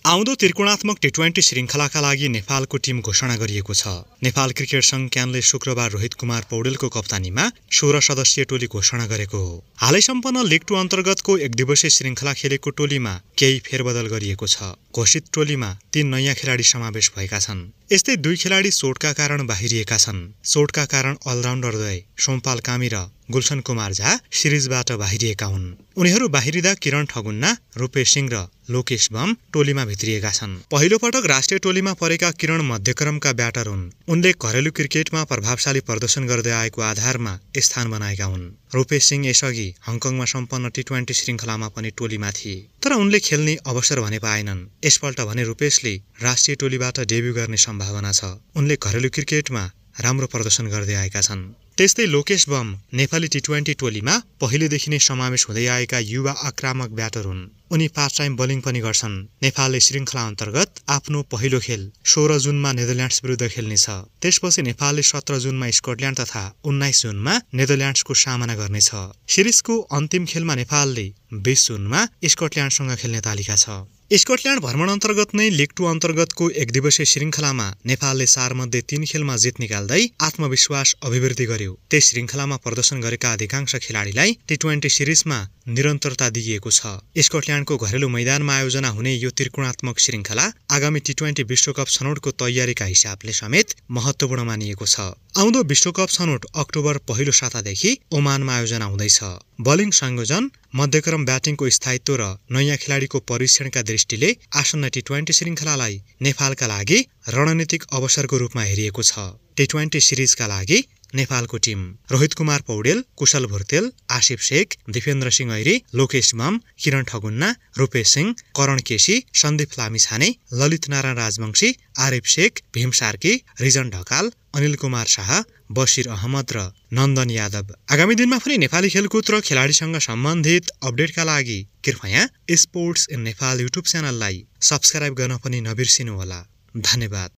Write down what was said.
आउँदो त्रिकोणात्मक टी20 श्रृङ्खलाका लागि नेपालको टिम घोषणा गरिएको छ। नेपाल क्रिकेट संघ क्यानले शुक्रबार रोहित कुमार पौडेलको कप्तानीमा 16 सदस्यीय टोली घोषणा गरेको हो। हालै सम्पन्न लिग 2 अन्तर्गतको एक दिवसीय श्रृङ्खला खेलेको टोलीमा केही फेरबदल गरिएको छ। घोषित टोलीमा 3 नयाँ खेलाडी समावेश भएका छन्। यस्तै 2 खेलाडी चोटका कारण बाहिरिएका छन्। चोटका कारण अलराउन्डर द्वय सोमपाल कामी र गुलशन कुमार झा सिरिजबाट बाहिरिएका हुन्। उनीहरू बाहिरिँदा किरण ठगुन्ना, रूपेश सिंह र लोकेश बम टोलीमा भित्रिएका छन्। पहिलो पटक राष्ट्रिय टोलीमा परेका किरण मध्यक्रमका ब्याटर हुन्। उनले घरेलु क्रिकेटमा प्रभावशाली प्रदर्शन गर्दै आएको आधारमा स्थान बनाएका हुन्। रूपेश सिंह यसअघि हङकङमा सम्पन्न टी20 श्रृङ्खलामा पनि टोलीमा थिए, तर उनले खेल्ने अवसर भने पाएनन्। यसपल्ट भने रूपेशले राष्ट्रिय टोलीबाट डेब्यू गर्ने सम्भावना छ। उनले घरेलु क्रिकेटमा राम्रो प्रदर्शन गर्दै आएका छन्। त्यस्तै लोकेश बम नेपाली टी20 टोलीमा पहिलेदेखि नै समावेश हुँदै आएका युवा आक्रामक ब्याटर हुन्। उनी पार्ट टाइम बोलिङ पनि गर्छन्। नेपालले श्रृङ्खला अन्तर्गत आफ्नो पहिलो खेल 16 जुनमा नेदरल्यान्ड्स विरुद्ध खेल्नेछ। त्यसपछि नेपालले 17 जुनमा स्कटल्यान्ड तथा 19 जुनमा नेदरल्यान्ड्सको सामना गर्नेछ। सिरिजको अन्तिम खेलमा नेपालले 20 जुनमा स्कटल्यान्डसँग खेल्ने तालिका छ। स्कटल्यान्ड भ्रमण अन्तर्गत नै लिग 2 अन्तर्गतको एक दिवसीय श्रृङ्खलामा नेपालले 4 मध्ये 3 खेलमा जित निकाल्दै आत्मविश्वास अभिवृद्धि गर्यो। त्यस श्रृङ्खलामा प्रदर्शन गरेका अधिकांश खेलाडीलाई टी20 सिरिजमा निरन्तरता दिइएको छ। स्कटल्यान्डको घरेलु मैदानमा आयोजना हुने यो त्रिकोणात्मक श्रृङ्खला आगामी टी20 विश्वकप छनौटको तयारीका हिसाबले समेत महत्त्वपूर्ण मानिएको छ। आउँदो विश्वकप छनौट अक्टोबर पहिलो सातादेखि ओमानमा आयोजना हुँदैछ। बलिङ संयोजन, मध्यक्रम ब्याटिङको स्थायित्व र नयाँ खेलाडीको परीक्षणका दृष्टिले आसन्न टी20 श्रृङ्खलालाई नेपालका लागि रणनीतिक अवसरको रूपमा हेरिएको छ। टी20 सिरिजका लागि नेपालको टिम: रोहित कुमार पौडेल, कुशल भुर्तेल, आसिफ शेख, दिपेन्द्र सिंह ऐरी, लोकेश बम, किरण ठगुन्ना, रूपेश सिंह, करण केसी, सन्दीप लामिछाने, ललित नारायण राजवंशी, आरिफ शेख, भीम सार्की, रिजन ढकाल, अनिल कुमार शाह, बसिर अहमद र नन्दन यादव। आगामी दिनमा पनि नेपाली खेलकुद र खेलाडीसँग सम्बन्धित अपडेटका लागि कृपया स्पोर्ट्स इन नेपाल युट्युब च्यानललाई सब्स्क्राइब गर्न पनि नबिर्सिनुहोला। धन्यवाद।